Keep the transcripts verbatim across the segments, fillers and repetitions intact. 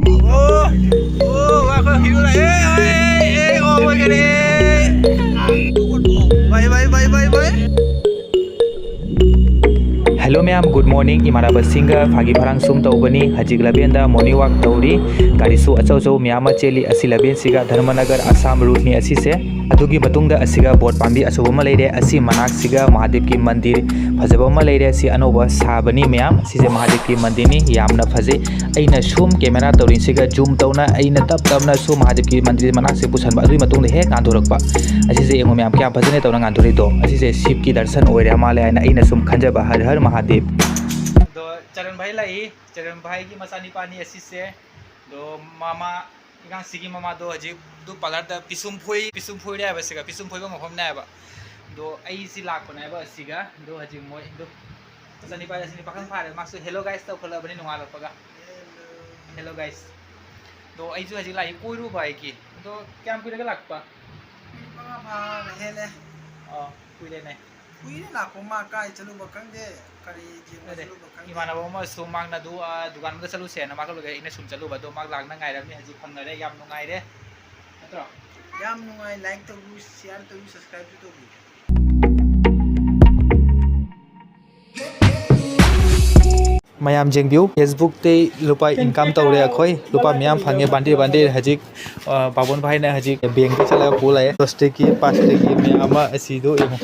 ꯑꯣ, ꯑꯣ, ꯋꯥ ꯈꯔ ꯍꯤꯔꯨ ꯂꯥꯛꯑꯦ, ꯑꯦ, ꯑꯦ, ꯑꯣ, ꯑꯣꯏꯒꯔꯦ꯫ ꯕꯥꯏ, ꯕꯥꯏ, ꯕꯥꯏ, ꯕꯥꯏ, ꯕꯥꯏ꯫ Hello ꯃꯌꯥꯝ, good morning꯫ ꯏꯃꯥꯟꯅꯕꯁꯤꯡꯒ ꯐꯥꯒꯤ ꯐꯔꯥꯡ ꯁꯨꯝ ꯇꯧꯕꯅꯤ꯫ ꯍꯧꯖꯤꯛ ꯂꯝꯕꯦꯟꯗ morning walk ꯇꯧꯔꯤ꯫ ꯒꯥꯔꯤꯁꯨ ꯑꯆꯧ ꯑꯆꯧ ꯃꯌꯥꯝ ꯑꯃ ꯆꯦꯜꯂꯤ꯫ ꯑꯁꯤ ꯂꯝꯕꯦꯟꯁꯤꯒ ꯙꯔꯃꯅꯒꯔ ꯑꯁꯥꯝ ꯔꯨꯠꯅꯤ ꯑꯁꯤꯁꯦ꯫ ꯑꯗꯨꯒꯤ ꯃꯇꯨꯡꯗ ꯑꯁꯤꯒ ꯕꯣꯠ ꯄꯥꯝꯕꯤ ꯑꯆꯧꯕ ꯑꯃ ꯂꯩꯔꯦ꯫ ꯑꯁꯤ ꯃꯅꯥꯛꯁꯤꯒ ꯃꯍꯥꯗꯦꯕꯀꯤ ꯃꯟꯗꯤꯔ ꯐꯖꯕ ꯑꯃ ꯂꯩꯔꯦ꯫ ꯁꯤ ꯑꯅꯧꯕ ꯁꯥꯕꯅꯤ ꯃꯌꯥꯝ꯫ ꯁꯤꯁꯦ ꯃꯍꯥꯗꯦꯕꯀꯤ ꯃꯟꯗꯤꯔꯅꯤ, ꯌꯥꯝꯅ ꯐꯖꯩ꯫ ꯑꯩꯅ ꯁꯨꯝ ꯀꯦꯃꯦꯔꯥ ꯇꯧꯔꯤꯁꯤꯒ zoom ꯇꯧꯅ ꯑꯩꯅ ꯇꯞ ꯇꯞꯅ ꯁꯨꯝ ꯃꯍꯥꯗꯦꯕꯀꯤ ꯃꯟꯗꯤꯔ ꯃꯅꯥꯛꯁꯦ ꯄꯨꯁꯟꯕ, ꯑꯗꯨꯒꯤ ꯃꯇꯨꯡꯗ ꯍꯦꯛ ꯉꯥꯟꯊꯣꯔꯛꯄ꯫ ꯑꯁꯤꯁꯦ ꯌꯦꯡꯉꯣ ꯃꯌꯥꯝ, ꯀꯌꯥꯝ ꯐꯖꯅ ꯇꯧꯅ ꯉꯥꯟꯊꯣꯔꯛꯏꯗꯣ꯫ ꯑꯁꯤꯁꯦ ꯁꯤꯕꯀꯤ ꯗꯔꯁꯟ ꯑꯣꯏꯔꯦ ꯃꯥꯜꯂꯦ ꯍꯥꯏꯅ ꯑꯩꯅ ꯁꯨꯝ ꯈꯟꯖꯕ꯫ ꯍꯔ ꯍꯔ ꯃꯍꯥꯗꯦꯕ꯫ ꯑꯗꯣ ꯆꯔꯟ ꯚꯥꯏ ꯂꯥꯛꯏ, ꯆꯔꯟ ꯚꯥꯏꯒꯤ ꯃꯆꯥꯅꯤꯄꯥꯅꯤ ꯑꯁꯤꯁꯦ꯫ ꯑꯗꯣ ꯃꯃꯥ, ꯑꯉꯥꯡꯁꯤꯒꯤ ꯃꯃꯥꯗꯣ ꯍꯧꯖꯤꯛ ꯑꯗꯨ ꯄꯥꯔꯂꯔꯗ ꯄꯤꯁꯨꯝ ꯐꯣꯏ, ꯄꯤꯁꯨꯝ ꯐꯣꯏꯔꯦ ꯍꯥꯏꯕ ꯁꯤꯒ, ꯄꯤꯁꯨꯝ ꯐꯣꯏꯕ ꯃꯐꯝꯅꯦ ꯍꯥꯏꯕ꯫ ꯑꯗꯣ ꯑꯩꯁꯤ ꯂꯥꯛꯄꯅꯦ ꯍꯥꯏꯕ ꯑꯁꯤꯒ꯫ ꯑꯗꯣ ꯍꯧꯖꯤꯛ ꯃꯣꯏ ꯑꯗꯨ ꯃꯆꯥꯅꯤꯄꯥ, ꯑꯁꯤꯅꯤ ꯄꯥꯈꯪ ꯐꯥꯔꯦ꯫ ꯃꯥꯁꯨ hello guys ꯇꯧꯈꯠꯂꯛꯑꯕꯅꯤ ꯅꯣꯡꯉꯥꯜꯂꯛꯄꯒ꯫ Hello guys꯫ ꯑꯗꯣ ꯑꯩꯁꯨ ꯍꯧꯖꯤꯛ ꯂꯥꯛꯏ ꯀꯣꯏꯔꯨꯕ ꯑꯩꯒꯤ꯫ ꯑꯗꯣ ꯀꯌꯥꯝ ꯀꯨꯏꯔꯒꯦ ꯂꯥꯛꯄ? ꯃꯤꯅꯤꯠ ꯃꯉꯥ ꯐꯥ ꯍꯦꯜꯂꯦ꯫ ꯑꯣ, ꯀꯨꯏꯔꯦꯅꯦ꯫ ꯀꯨꯏꯔꯦ ꯂꯥꯛꯄ, ꯃꯥ ꯀꯥꯏ ꯆꯠꯂꯨꯕ ꯈꯪꯗꯦ, ꯀꯔꯤ ꯌꯦꯡꯕ ꯅꯠꯇꯦ, ꯆꯠꯂꯨꯕ ꯈꯪꯗꯦ꯫ ꯏꯃꯥꯟꯅꯕ ꯑꯃꯁꯨ ꯃꯥꯡꯅ ꯑꯗꯨ, ꯑ, ꯗꯨꯀꯥꯟ ꯑꯃꯗ ꯆꯠꯂꯨꯁꯦꯅ ꯃꯥ ꯀꯧꯔꯒ ꯑꯩꯅ ꯁꯨꯝ ꯆꯠꯂꯨꯕ, ꯑꯗꯣ ꯃꯥ ꯂꯥꯛꯅ ꯉꯥꯏꯔꯕꯅꯤ, ꯍꯧꯖꯤꯛ ꯐꯪꯅꯔꯦ, ꯌꯥꯝ ꯅꯨꯡꯉꯥꯏꯔꯦ, ꯅꯠꯇ꯭ꯔꯣ? ꯌꯥꯝ ꯅꯨꯡꯉꯥꯏ, like ꯇꯧꯕꯤꯌꯨ, share ꯇꯧꯕꯤꯌꯨ, subscribe ꯁꯨ ꯇꯧꯕꯤꯌꯨ꯫ ꯃꯌꯥꯝ ꯌꯦꯡꯕꯤꯌꯨ, Facebook ꯇꯩ ꯂꯨꯄꯥ income ꯇꯧꯔꯦ ꯑꯩꯈꯣꯏ, ꯂꯨꯄꯥ ꯃꯌꯥꯝ ꯐꯪꯉꯦ, ꯕꯥꯟꯗꯦ ꯕꯥꯟꯗꯦ꯫ ꯍꯧꯖꯤꯛ, ꯑ, ꯄꯥꯕꯣꯟ ꯚꯥꯏꯅ ꯍꯧꯖꯤꯛ ꯕꯦꯡꯛꯇ ꯆꯠꯂꯒ ꯄꯨ ꯂꯥꯛꯑꯦ꯫ ꯗꯁ ꯇꯒꯤ, ꯄꯥꯁ ꯇꯒꯤ ꯃꯌꯥꯝ ꯑꯃ ꯑꯁꯤꯗꯣ ꯌꯦꯡꯉꯣ,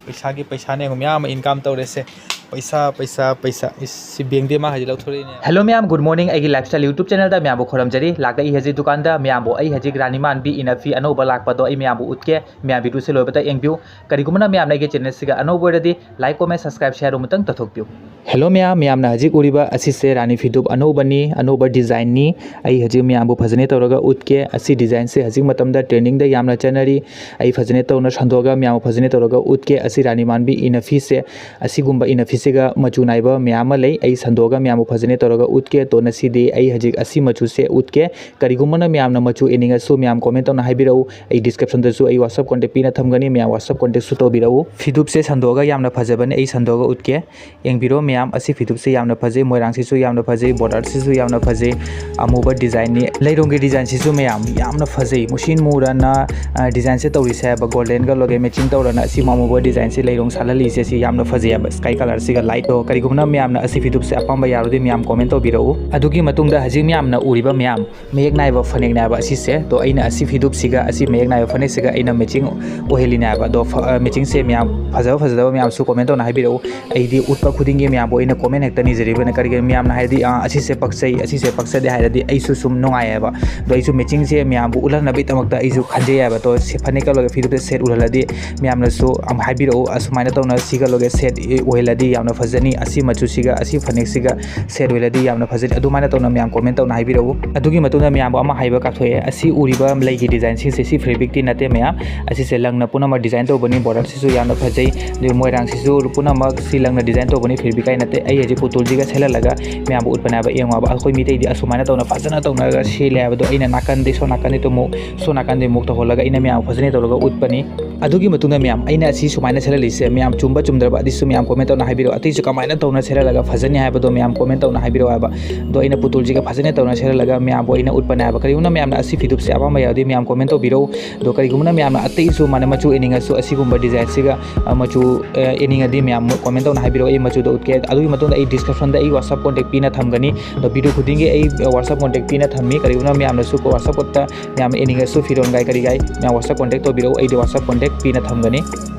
ꯄꯩꯁꯥꯒꯤ ꯄꯩꯁꯥꯅꯦ ꯌꯦꯡꯉꯣ, ꯃꯌꯥꯝ ꯑꯃ income ꯇꯧꯔꯦꯁꯦ꯫ ꯄꯩꯁꯥ, ꯄꯩꯁꯥ, ꯄꯩꯁꯥ꯫ ꯏꯁ, ꯁꯤ ꯕꯦꯡꯛꯇꯩ ꯃꯥ ꯍꯧꯖꯤꯛ ꯂꯧꯊꯣꯔꯛꯏꯅꯦ꯫ Hello ꯃꯌꯥꯝ, good morning꯫ ꯑꯩꯒꯤ lifestyle YouTube channel ꯗ ꯃꯌꯥꯝꯕꯨ ꯈꯨꯔꯨꯝꯖꯔꯤ꯫ ꯂꯥꯛꯂꯛꯏ ꯍꯧꯖꯤꯛ ꯗꯨꯀꯥꯟꯗ꯫ ꯃꯌꯥꯝꯕꯨ ꯑꯩ ꯍꯧꯖꯤꯛ ꯔꯥꯅꯤ ꯃꯥꯟꯕꯤ ꯏꯅꯐꯤ ꯑꯅꯧꯕ ꯂꯥꯛꯄꯗꯣ ꯑꯩ ꯃꯌꯥꯝꯕꯨ ꯎꯠꯀꯦ꯫ ꯃꯌꯥꯝ video ꯁꯦ ꯂꯣꯏꯕꯇ ꯌꯦꯡꯕꯤꯌꯨ꯫ ꯀꯔꯤꯒꯨꯝꯕꯅ ꯃꯌꯥꯝꯅ ꯑꯩꯒꯤ channel ꯁꯤꯒ ꯑꯅꯧꯕ ꯑꯣꯏꯔꯗꯤ like, comment, subscribe, share ꯑꯃꯇꯪ ꯇꯧꯊꯣꯛꯄꯤꯌꯨ꯫ Hello ꯃꯌꯥꯝ, ꯃꯌꯥꯝꯅ ꯍꯧꯖꯤꯛ ꯎꯔꯤꯕ ꯑꯁꯤꯁꯦ ꯔꯥꯅꯤ ꯐꯤꯗꯨꯞ ꯑꯅꯧꯕꯅꯤ, ꯑꯅꯧꯕ design ꯅꯤ꯫ ꯑꯩ ꯍꯧꯖꯤꯛ ꯃꯌꯥꯝꯕꯨ ꯐꯖꯅ ꯇꯧꯔꯒ ꯎꯠꯀꯦ꯫ ꯑꯁꯤ design ꯁꯦ ꯍꯧꯖꯤꯛ ꯃꯇꯝꯗ trending ꯗ ꯌꯥꯝꯅ ꯆꯠꯅꯔꯤ꯫ ꯑꯩ ꯐꯖꯅ ꯇꯧꯅ ꯁꯟꯗꯣꯛꯑꯒ ꯃꯌꯥꯝꯕꯨ ꯐꯖꯅ ꯇꯧꯔꯒ ꯎꯠꯀꯦ꯫ ꯑꯁꯤ ꯔꯥꯅꯤ ꯃꯥꯟꯕꯤ ꯏꯅꯐꯤꯁꯦ, ꯑꯁꯤꯒꯨꯝꯕ ꯏꯅꯐꯤꯁꯤꯒ ꯃꯆꯨ ꯅꯥꯏꯕ ꯃꯌꯥꯝ ꯑꯃ ꯂꯩ꯫ ꯑꯩ ꯁꯟꯗꯣꯛꯑꯒ ꯃꯌꯥꯝꯕꯨ ꯐꯖꯅ ꯇꯧꯔꯒ ꯎꯠꯀꯦ꯫ ꯇꯣ ꯉꯁꯤꯗꯤ ꯑꯩ ꯍꯧꯖꯤꯛ ꯑꯁꯤ ꯃꯆꯨꯁꯦ ꯎꯠꯀꯦ꯫ ꯀꯔꯤꯒꯨꯝꯕꯅ ꯃꯌꯥꯝꯅ ꯃꯆꯨ ꯏꯅꯤꯡꯉꯁꯨ ꯃꯌꯥꯝ comment ꯇꯧꯅ ꯍꯥꯏꯕꯤꯔꯛꯎ꯫ ꯑꯩ description ꯗꯁꯨ ꯑꯩ WhatsApp contact ꯄꯤꯅ ꯊꯝꯒꯅꯤ, ꯃꯌꯥꯝ WhatsApp contact ꯁꯨ ꯇꯧꯕꯤꯔꯛꯎ꯫ ꯐꯤꯗꯨꯞꯁꯦ ꯁꯟꯗꯣꯛꯑꯒ ꯌꯥꯝꯅ ꯐꯖꯕꯅꯦ, ꯑꯩ ꯁꯟꯗꯣꯛꯑꯒ ꯎꯠꯀꯦ, ꯌꯦꯡꯕꯤꯔꯣ꯫ ꯃꯌꯥꯝ, ꯑꯁꯤ ꯐꯤꯗꯨꯞꯁꯦ ꯌꯥꯝꯅ ꯐꯖꯩ, ꯃꯣꯏꯔꯥꯡꯁꯤꯁꯨ ꯌꯥꯝꯅ ꯐꯖꯩ, ꯕꯣꯔꯗꯔꯁꯤꯁꯨ ꯌꯥꯝꯅ ꯐꯖꯩ, ꯑꯃꯨꯕ ꯗꯤꯖꯥꯏꯟꯅꯤ꯫ ꯂꯩꯔꯣꯡꯒꯤ ꯗꯤꯖꯥꯏꯟꯁꯤꯁꯨ ꯃꯌꯥꯝ ꯌꯥꯝꯅ ꯐꯖꯩ, ꯃꯨꯁꯤꯟ ꯃꯨꯔꯅ, ꯑ, ꯗꯤꯖꯥꯏꯟꯁꯦ ꯇꯧꯔꯤꯁꯦ ꯍꯥꯏꯕ, ꯒꯣꯜꯗꯦꯟꯒ ꯂꯣꯏꯒ ꯃꯦꯆꯤꯡ ꯇꯧꯔꯅ ꯑꯁꯤ ꯑꯃꯨꯕ ꯗꯤꯖꯥꯏꯟꯁꯦ ꯂꯩꯔꯣꯡ ꯁꯥꯠꯍꯜꯂꯤꯁꯦ, ꯁꯤ ꯌꯥꯝꯅ ꯐꯖꯩ ꯍꯥꯏꯕ, ꯁ꯭ꯀꯥꯏ ꯀꯂꯔꯁꯤꯒ ꯂꯥꯏꯠꯇꯣ꯫ ꯀꯔꯤꯒꯨꯝꯕꯅ ꯃꯌꯥꯝꯅ ꯑꯁꯤ ꯐꯤꯗꯨꯞꯁꯦ ꯑꯄꯥꯝꯕ ꯌꯥꯎꯔꯗꯤ ꯃꯌꯥꯝ ꯀꯣꯃꯦꯟ ꯇꯧꯕꯤꯔꯛꯎ꯫ ꯑꯗꯨꯒꯤ ꯃꯇꯨꯡꯗ ꯍꯧꯖꯤꯛ ꯃꯌꯥꯝꯅ ꯎꯔꯤꯕ ꯃꯌꯥꯝ ꯃꯌꯦꯛ ꯅꯥꯏꯕ ꯐꯅꯦꯛꯅꯦ ꯍꯥꯏꯕ ꯑꯁꯤꯁꯦ꯫ ꯑꯗꯣ ꯑꯩꯅ ꯑꯁꯤ ꯐꯤꯗꯨꯞꯁꯤꯒ ꯑꯁꯤ ꯃꯌꯦꯛ ꯅꯥꯏꯕ ꯐꯅꯦꯛꯁꯤꯒ ꯑꯩꯅ ꯃꯦꯆꯤꯡ ꯑꯣꯏꯍꯜꯂꯤꯅꯦ ꯍꯥꯏꯕ꯫ ꯑꯗꯣ ꯐ-, ꯑ, ꯃꯦꯆꯤꯡꯁꯦ ꯃꯌꯥꯝ ꯐꯖꯕ ꯐꯖꯗꯕ ꯃꯌꯥꯝꯁꯨ ꯀꯣꯃꯦꯟ ꯇꯧꯅ ꯍꯥꯏꯕꯤꯔꯛꯎ꯫ ꯑꯩꯗꯤ ꯎꯠꯄ ꯈꯨꯗꯤꯡꯒꯤ ꯃꯌꯥꯝꯕꯨ ꯑꯩꯅ ꯀꯣꯃꯦꯟ ꯍꯦꯛꯇ ꯅꯤꯖꯔꯤꯕꯅ꯫ ꯀꯔꯤꯒꯤꯅꯣ ꯃꯌꯥꯝꯅ ꯍꯥꯏꯗꯤ, "ꯑ, ꯑꯁꯤꯁꯦ ꯄꯛꯆꯩ, ꯑꯁꯤꯁꯦ ꯄꯛꯆꯗꯦ" ꯍꯥꯏꯔꯗꯤ ꯑꯩꯁꯨ ꯁꯨꯝ ꯅꯨꯡꯉꯥꯏꯌꯦꯕ꯫ ꯑꯗꯣ ꯑꯩꯁꯨ ꯃꯦꯆꯤꯡꯁꯦ ꯃꯌꯥꯝꯕꯨ ꯎꯠꯍꯟꯅꯕꯒꯤꯗꯃꯛꯇ ꯑꯩꯁꯨ ꯈꯟꯖꯩ ꯍꯥꯏꯕ꯫ ꯑꯗꯣ ꯁꯤ ꯐꯅꯦꯛꯀ ꯂꯣꯏꯒ ꯐꯤꯗꯨꯞꯁꯦ ꯁꯦꯠ ꯎꯠꯍꯜꯂꯗꯤ ꯃꯌꯥꯝꯅꯁꯨ ꯑꯝ ꯍꯥꯏꯕꯤꯔꯛꯎ, "ꯑꯁꯨꯃꯥꯏꯅ ꯇꯧꯅ ꯁꯤꯒ ꯂꯣꯏꯒ ꯁꯦꯠ ꯑꯣꯏꯍꯜꯂꯗꯤ ꯌꯥꯝꯅ ꯐꯖꯅꯤ, ꯑꯁꯤ ꯃꯆꯨꯁꯤꯒ ꯑꯁꯤ ꯐꯅꯦꯛꯁꯤꯒ ꯁꯦꯠ ꯑꯣꯏꯍꯜꯂꯗꯤ ꯌꯥꯝꯅ ꯐꯖꯅꯤ"꯫ ꯑꯗꯨꯃꯥꯏꯅ ꯇꯧꯅ ꯃꯌꯥꯝ ꯀꯣꯃꯦꯟ ꯇꯧꯅ ꯍꯥꯏꯕꯤꯔꯛꯎ꯫ ꯑꯗꯨꯒꯤ ꯃꯇꯨꯡꯗ ꯃꯌꯥꯝꯕꯨ ꯑꯃ ꯍꯥꯏꯕ ꯀꯥꯎꯊꯣꯛꯑꯦ, ꯑꯁꯤ ꯎꯔꯤꯕ ꯂꯩꯒꯤ ꯗꯤꯖꯥꯏꯟꯁꯤꯡꯁꯦ ꯁꯤ ꯐꯦꯕ꯭ꯔꯤꯛꯇꯤ ꯅꯠꯇꯦ ꯃꯌꯥꯝ, ꯑꯁꯤꯁꯦ ꯂꯪꯅ ꯄꯨꯝꯅꯃꯛ ꯗꯤꯖꯥꯏꯟ ꯇꯧꯕꯅꯤ꯫ ꯕꯣꯔꯗꯔꯁꯤꯁꯨ ꯌꯥꯝꯅ ꯐꯖꯩ, ꯑꯗꯨꯒ ꯃꯣꯏꯔꯥꯡꯁꯤꯁꯨ ꯄꯨꯝꯅꯃꯛ ꯁꯤ ꯂꯪꯅ ꯗꯤꯖꯥꯏꯟ ꯇꯧꯕꯅꯤ, ꯐꯦꯕ꯭ꯔꯤꯛ ꯀꯥꯏ ꯅꯠꯇꯦ꯫ ꯑꯩ ꯍꯧꯖꯤꯛ ꯄꯨꯇꯨꯜꯁꯤꯒ ꯁꯦꯠꯍꯜꯂꯒ ꯃꯌꯥꯝꯕꯨ ꯎꯠꯄꯅꯦ ꯍꯥꯏꯕ꯫ ꯌꯦꯡꯉꯣ ꯍꯥꯏꯕ, ꯑꯩꯈꯣꯏ ꯃꯤꯇꯩꯗꯤ ꯑꯁꯨꯃꯥꯏꯅ ꯇꯧꯅ ꯐꯖꯅ ꯇꯧꯅꯔꯒ ꯁꯦꯠꯂꯦ ꯍꯥꯏꯕꯗꯣ ꯑꯩꯅ ꯅꯥꯀꯟꯗꯩ ꯁꯣꯝ ꯅꯥꯀꯟꯗꯩ ꯑꯃꯨꯛ ꯁꯣꯝ ꯅꯥꯀꯟꯗꯩ ꯑꯃꯨꯛ ꯇꯧꯍꯜꯂꯒ ꯑꯩꯅ ꯃꯌꯥꯝ ꯐꯖꯅ ꯇꯧꯔꯒ ꯎꯠꯄꯅꯤ꯫ ꯑꯗꯨꯒꯤ ꯃꯇꯨꯡꯗ ꯃꯌꯥꯝ, ꯑꯩꯅ ꯑꯁꯤ ꯁꯨꯃꯥꯏꯅ ꯁꯦꯠꯍꯜꯂꯤꯁꯦ ꯃꯌꯥꯝ ꯆꯨꯝꯕ ꯆꯨꯝꯗ꯭ꯔꯕ ꯑꯗꯨꯁꯨ ꯃꯌꯥꯝ ꯀꯣꯃꯦꯟ ꯇꯧꯅ ꯍꯥꯏꯕꯤꯔꯛꯑꯣ꯫ ꯑꯇꯩꯁꯨ ꯀꯃꯥꯏꯅ ꯇꯧꯅ ꯁꯦꯠꯍꯜꯂꯒ ꯐꯖꯅꯤ ꯍꯥꯏꯕꯗꯣ ꯃꯌꯥꯝ ꯀꯣꯃꯦꯟ ꯇꯧꯅ ꯍꯥꯏꯕꯤꯔꯛꯑꯣ ꯍꯥꯏꯕ꯫ ꯑꯗꯣ ꯑꯩꯅ ꯄꯨꯇꯨꯜꯁꯤꯒ ꯐꯖꯅ ꯇꯧꯅ ꯁꯦꯠꯍꯜꯂꯒ ꯃꯌꯥꯝꯕꯨ ꯑꯩꯅ ꯎꯠꯄꯅꯦ ꯍꯥꯏꯕ꯫ ꯀꯔꯤꯒꯨꯝꯕ ꯃꯌꯥꯝꯅ ꯑꯁꯤ ꯐꯤꯗꯨꯞꯁꯦ ꯑꯄꯥꯝꯕ ꯌꯥꯎꯔꯗꯤ ꯃꯌꯥꯝ ꯀꯣꯃꯦꯟ ꯇꯧꯕꯤꯔꯛꯎ꯫ ꯑꯗꯣ ꯀꯔꯤꯒꯨꯝꯕꯅ ꯃꯌꯥꯝꯅ ꯑꯇꯩꯁꯨ ꯃꯥꯅ ꯃꯆꯨ ꯏꯅꯤꯡꯉꯁꯨ, ꯑꯁꯤꯒꯨꯝꯕ ꯗꯤꯖꯥꯏꯟꯁꯤꯒ, ꯑ, ꯃꯆꯨ, ꯑ, ꯏꯅꯤꯡꯉꯗꯤ ꯃꯌꯥꯝ ꯀꯣꯃꯦꯟ ꯇꯧꯅ ꯍꯥꯏꯕꯤꯔꯛꯑꯣ, ꯑꯩ ꯃꯆꯨꯗꯣ ꯎꯠꯀꯦ꯫ ꯑꯗꯨꯒꯤ ꯃꯇꯨꯡꯗ ꯑꯩ ꯗꯤꯁꯀ꯭ꯔꯤꯞꯁꯟꯗ ꯑꯩ WhatsApp ꯀꯣꯟꯇꯦꯛ ꯄꯤꯅ ꯊꯝꯒꯅꯤ꯫ ꯑꯗꯣ ꯚꯤꯗꯤꯑꯣ ꯈꯨꯗꯤꯡꯒꯤ ꯑꯩ WhatsApp ꯀꯣꯟꯇꯦꯛ ꯄꯤꯅ ꯊꯝꯃꯤ꯫ ꯀꯔꯤꯒꯨꯝꯕ ꯃꯌꯥꯝꯅꯁꯨ WhatsApp ꯀꯣꯟꯇꯦꯛ ꯃꯌꯥꯝ ꯏꯅꯤꯡꯉꯁꯨ ꯐꯤꯔꯣꯟꯒꯥꯏ ꯀꯔꯤꯒꯥꯏ ꯃꯌꯥꯝ WhatsApp ꯀꯣꯟꯇꯦꯛ ꯇꯧꯕꯤꯔꯛꯎ, ꯑꯩꯗꯤ WhatsApp ꯀꯣꯟꯇꯦꯛ ꯄꯤꯅ ꯊꯝꯒꯅꯤ꯫